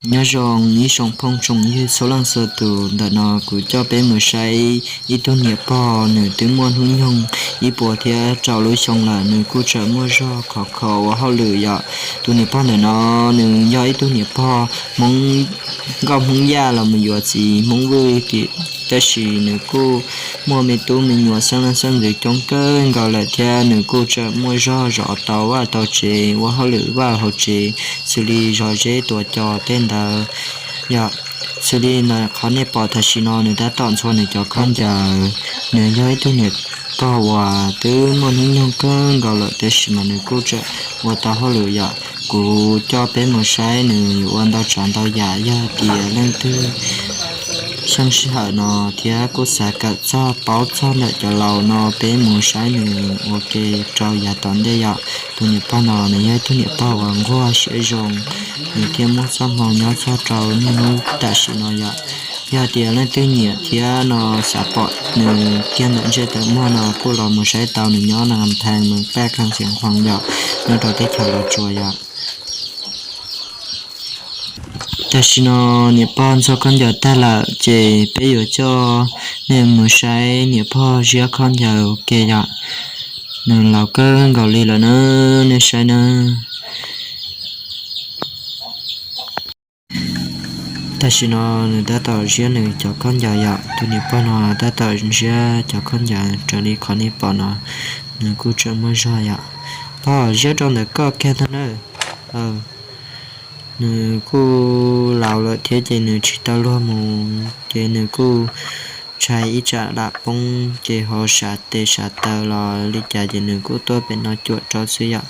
Nyob zoo ib tsoom phooj tsoom ywg txhua leej txhua tus, ntawm no kuv coj peb mus saib ib tug niam pog, nws twb muaj hnub nyoog ib puas thiab rau lub xyoo lawm, nws kuj tseem muaj zog khov kho ua hauj lwm yom. Tus niam pog ntawm no nws yog ib tug niam pog Hmoob, nkauj Hmoob Yaj los mus yuav txiv Hmoob Vwj, tab sis nws kuj muaj me tub me nyuam xeeb leej xeeb ntxwv coob kawg nkaus lawm thiab nws kuj tseem muaj zog zov tau vaj tau tsev, ua hauj lwm vaj hauv tsev, xws li zov zeb tua cos tej ntawd yom. Xws li qhov nej pom tam sim no nws tab tom ntxhua nws cov khaub ncaws. Nws yog ib tug niam pog uas twb muaj hnub nyoog kawg nkaus lawm tab sis mas nws kuj tseem ua tau hauj lwm yom. Kuv coj peb mus saib nws yuav ua ntau tsav ntau yam, yog tias leej twg xyeej sij hawm no thiab kuj xav kawm txog paub txog ntawm cov laus no peb mus saib nws ua ke rau yav tom ntej yom. Tus niam pog no nws yog ib tug niam pog uas nquag siab zoo, nws thiaj muaj txoj hmoo nyob txog rau niaj hnub tam sim no yom. Yog tias leej twg nyiam thiab no xav pom nws kiag ntawm ntsej tawm muag no kuj los mus saib tau nws nyob na phees mus paj kag ntxias nqhuas yom, nyob rau teb chaws Los Tsuas yom. Tam sim no niam pog ntxhua khaub ncaws tag lawm ces peb yuav coj nej mus saib niam pog ziab khaub ncaws ua ke yom. Nws laus kawg nkaus li lawm na, nej saib na. Tam sim no nws tab tom ziab nws cov khaub ncaws yom, tus niam pog no tab tom ziab cov khaub ncaws raws li qhov nej pom no, nws kuj tseem muaj zog yom. Pog ziab rau ntawm koj kiag ntag na. Nws kuj laus lawm thiab ces nws tsis tau luag mus ces nws kuj ntshai ib tsam lam poob ces ho sav tes sav taw los li cas ces nws kuj tuaj pem no cuam rau xwb yom.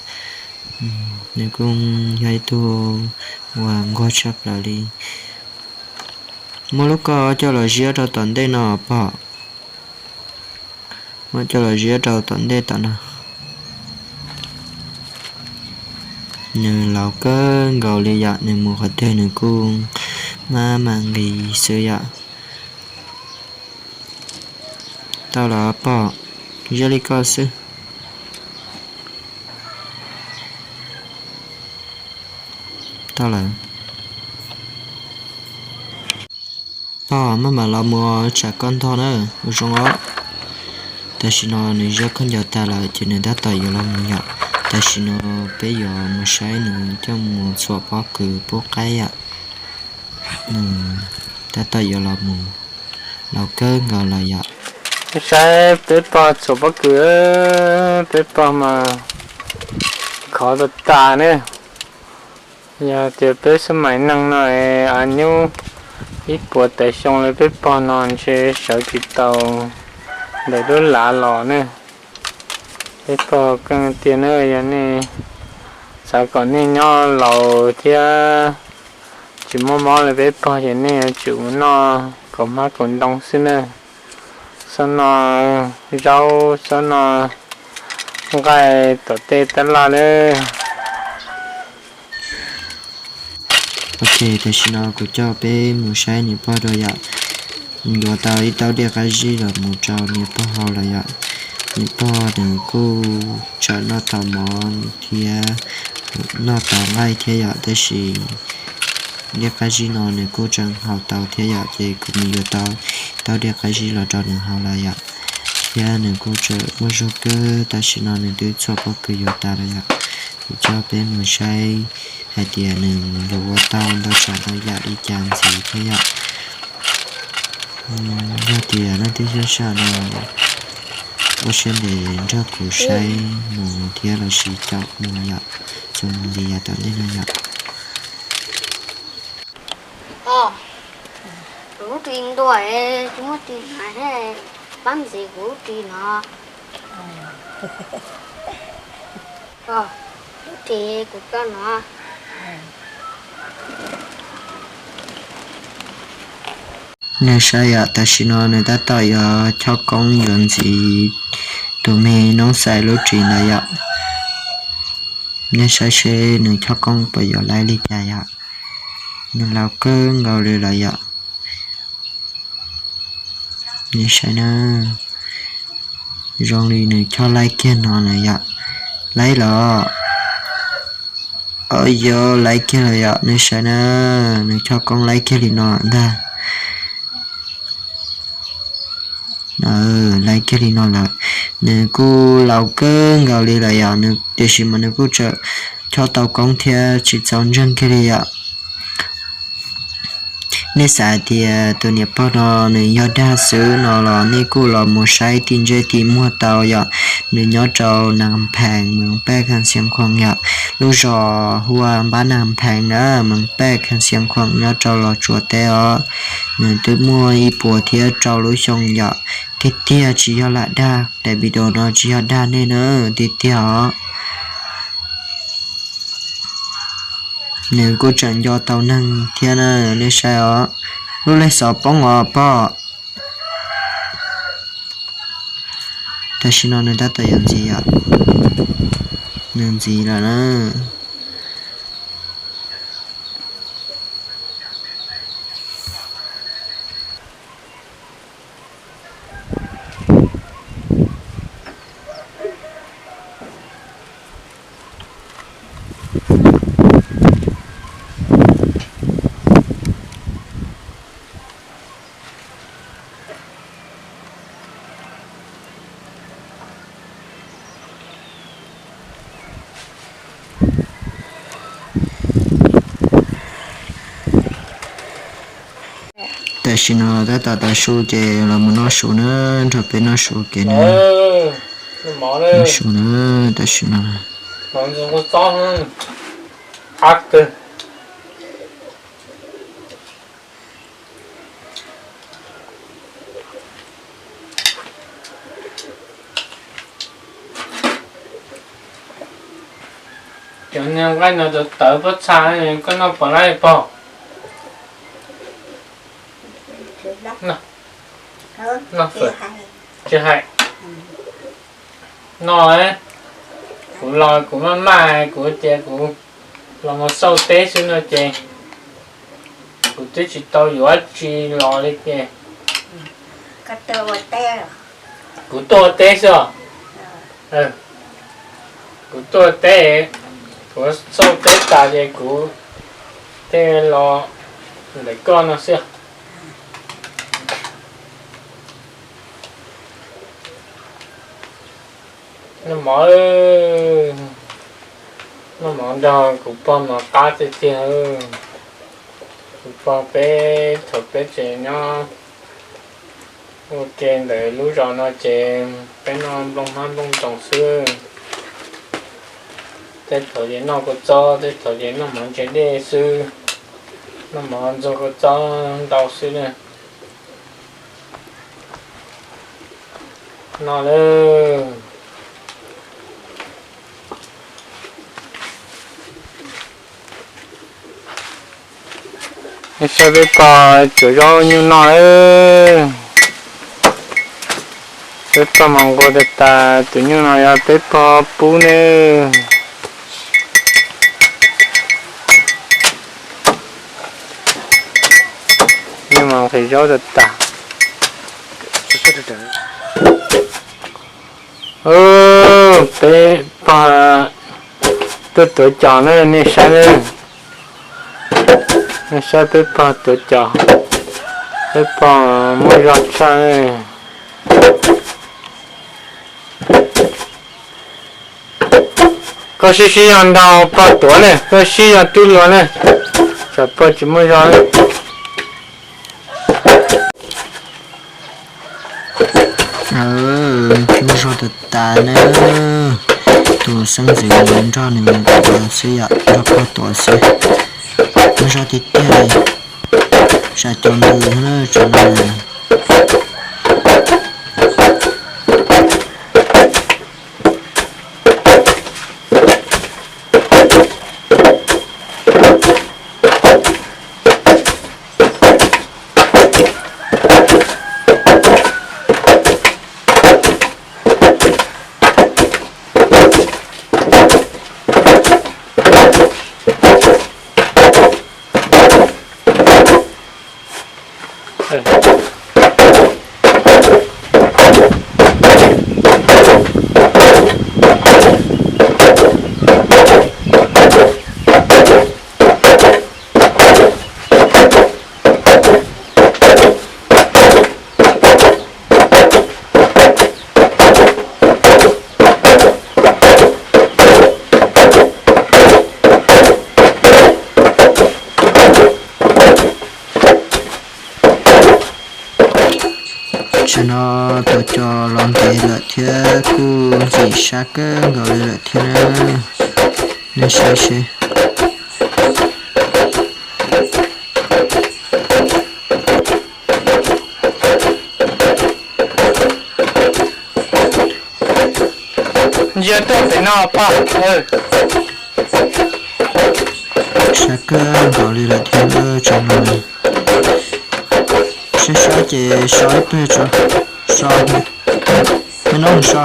Nws kuj yog ib tug uas nquag tshaj plaws li. Muab lub koj coj los ziab rau tom ntej no pog. Muab coj los ziab rau tom ntej tom no. Nws laus kawg nkaus li yom, nws mus qhov twg nws kuj maj mam nqis xwb yom. Tau lawm pog, ziab li koj xwb. Tau lawm. Pog maj mam los mus tsam koj ntog na, ua zoo os. Tam sim no nws ziab khaub ncaws tas lawm ces nws tab tom yuav los mus yom. Tam sim no peb yuav mus saib nws coj mus txhuam pob kws pub qaib yom. Nws tab tom yuav los mus, laus kawg nkaus lawm yom. Saib peb pog txhuam pob kws, peb pog mas khov tas tas ne. Yog tias peb xab maim neeg no es a nyub ib puas tawm xyoo li peb pog no ntshe sawv tsis tau ntawm lub lav los ne. Peb pog keej tiag na, yog nej xav kom nej nyob laus thiab tsis muaj mob li peb pog ces nej yuav tsum mus noj kaus hmab kaus ntoo xwb na. Xob noj zaub, xob noj nqaij tom tej tab laj na. Ok, tam sim no kuv coj peb mus saib niam pog dua yom. Yuav tau ib taub dej qab zib los mus rau niam pog haus lawm yom. Niam pog nws kuj tseem noj tau mov thiab noj tau nqaij thiab yom, tab sis dej qab zib no nws kuj tseem haus tau thiab yom, ces kuv mus yuav tau taub dej qab zib los rau nws haus lawm yom. Thiab nws kuj tseem muaj zog kawg, tam sim no nws twb txhuam pob kws yuav tas lawm yom. Kuv coj peb mus saib hais tias nws yuav ua tau ntau tsav ntau yam li cas ntxiv thiab yom. Yog tias leej twg xav saib no, ua siab ntev nrog kuv saib mus thiab los sis caum mus yom, txuas mus li yav tom ntej no yom. Kuv lub ris ntuag, tsis muaj ris hnav, pab ntxiv kuv lub ris no. Lub ris kuv coj no. Nej saib yom, tam sim no nws tab tom yuav chob koob yuav ntxiv tus me noob xais lub ris ntawd yom. Nej saib seb nws chob koob puas yuav laib li cas yom. Nws laus kawg nkaus li lawm yom. Nej saib na, zoo li nws chob laib kiag no lawm yom. Laib los. Yog laib kiag lawm yom, nej saib na, nws chob koob laib kiag li no ntag. Laib kiag li no lawm. Nws kuj laus kawg nkaus li lawm yom, tiam sis mas nws kuj tseem chob tau koob thiab tsis txaus ntseeg kiag li yom. Nej xav hais tias tus niam pog no nws yog dag xwb no los nej kuj los mus saib tim ntsej tim muag tau yom. Nws nyob rau Nam Phees, Mees Pej, Kham Xiam Khuam yom. Lub zos hu ua Npab Nam Phees na, Mees Pej, Kham Xiam Khuam nyob rau Los Tsuas teb os. Nws twb muaj ib puas thiab rau lub xyoo yom. Tiag tiag tsis yog lam dag, daim video no tsis yog dag nej na, tiag tiag os. Nws kuj tseem nco tau neeg thiab na, nej saib os. Lub lej xov poob os pog. Tam sim no nws tab tom yuav ntxiv yom. Nws ntxiv lawm na. Tam sim no tab tom tav su ces los mus noj su na, nrog peb noj su kev na. Noj su na, tam sim no. Cov nqaij no tawv pob txha, koj noj puas laib pog? Tsis hais. Noj, kuv los kuv maj maj, kuv tias kuv los mus xauj teb xwb no ces kuv twb tsis tau yuav tsi los li ces kuv tuaj ua teb xwb os. Kuv tuaj ua teb, kuv xauj teb tas ces kuv thiaj los ntawm koj no xwb. Noj mov, noj mov nrog kuv pog mov qab tiag tiag. Kuv pog peb thaum peb tseem nyob ua ke ntawm lub zos no ces peb noj nplooj hmab nplooj ntoos xwb. Tej thaum ces noj kua txob, tej thaum ces noj mov ntse dej xwb, noj mov ntxuag kua txob ntau xwb na. Noj lawm. Nej saib peb pog tsuav zaub nyuj noj lawm. Peb pog mas nquag tas tas, tus nyuj no yog peb pog pub nawb. Nyuj mas nqhis zaub tas tas. Peb pog tuaj tuav cos na, nej saib na. Nej saib peb pog tuav cos, peb pog muaj zog tshaj. Koj sib sib zog nrog pog tuav ne, koj sib zog tub hluas ne, tsam pog tsis muaj zog. Muaj zog tas tas na. Tus xeeb ntxwv nrog nws tuav xwb yom, nrog pog tuav xwb. Muaj zog tiag tiag li. Tsam cov ntws na, tsam no. Tam no tus cos los ntev lawm thiab kuj ntxim sab kawg nkaus li lawm thiab na. Nej saib seb. Ntsia tuaj pem no pog. Sab kawg nkaus li lawm thiab tsoom no. Sab sab ces so ib pliag tso. So, neb neb so,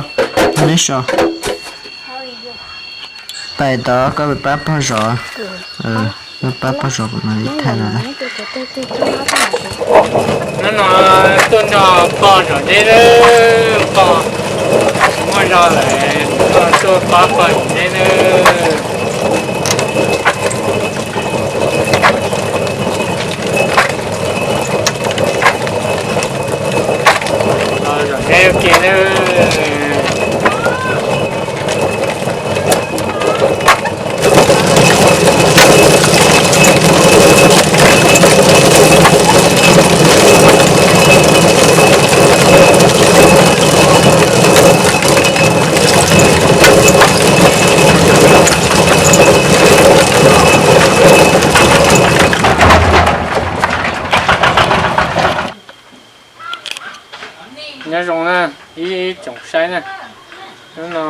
neb so. Pais tod koj pab pog zov, koj pab pog zov kuv mam li tham no na. Hnub no tuaj nrog pog zom zeb, pog tsis muaj zog lawm, tuaj pab pog zom zeb nawb. Zom zeb ua ke nawb. Nyob zoo na ib tsoom saib na, hnub no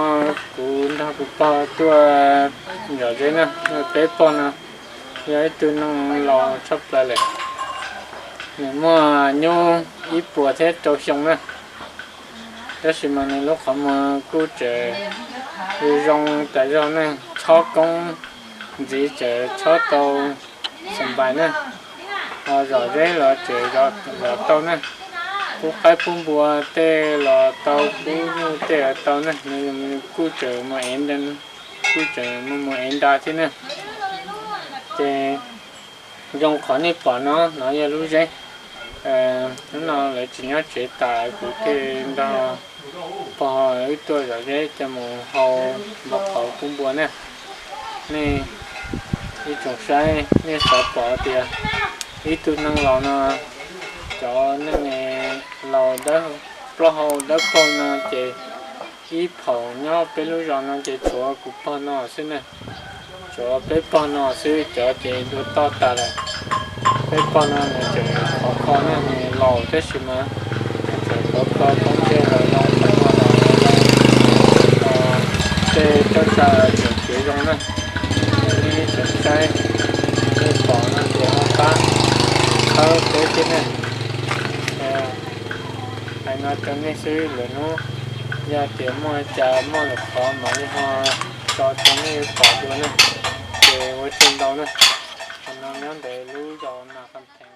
kuv nrog kuv pog tuaj zom zeb na, peb pog no yog ib tug neeg laus tshaj plaws lawm, nws muaj nyuj ib puas thiab rau xyoo na, tab sis mas nws lub qhov muag kuj tseem zoo tas zog ne, chob koob ntxiv tseem chob tau xas npais na, ho zom zeb los tseem zom tau na, pub qaib pub npua tej los tau, pub nyuj tej los tau na, nws kuj tseem mus ev, kuj tseem mus mus ev nra thiab na. Ces zoo qhov nej pom no, no yog lub zeb. Hnub no lawv tsis nyob tsev tas, kuv thiaj nrog pog wb tuaj zom zeb coj mus hau npua qhauv pub npua na. Nej ib tsoom saib, nej xav pom tias ib tug neeg laus no, cov neeg laus dawb, plaub hau dawb paug no ces ib phaum nyob peb lub zos no ces tshuav kuv pog no xwb na. Tshuav peb pog no xwb, cov ces dua toj tas lawm. Peb pog no nws tseem khov kho na, nws laus tab sis mas nws tseem khov kho, poob ntsej los zoo, qhov no los zoo, tej rooj tsa tseem kev zoo na. Nej tseem saib, nej pom no ces ho pab khawb peb thiab na. Hais no rau nej xwb, lwm hnub yog tias muaj cas muaj lwm qhov mam li ho tso rau nej pom dua na. Ces ua tsaug ntau na. Qhov no nyob ntawm lub zos Nas Qhas Theem.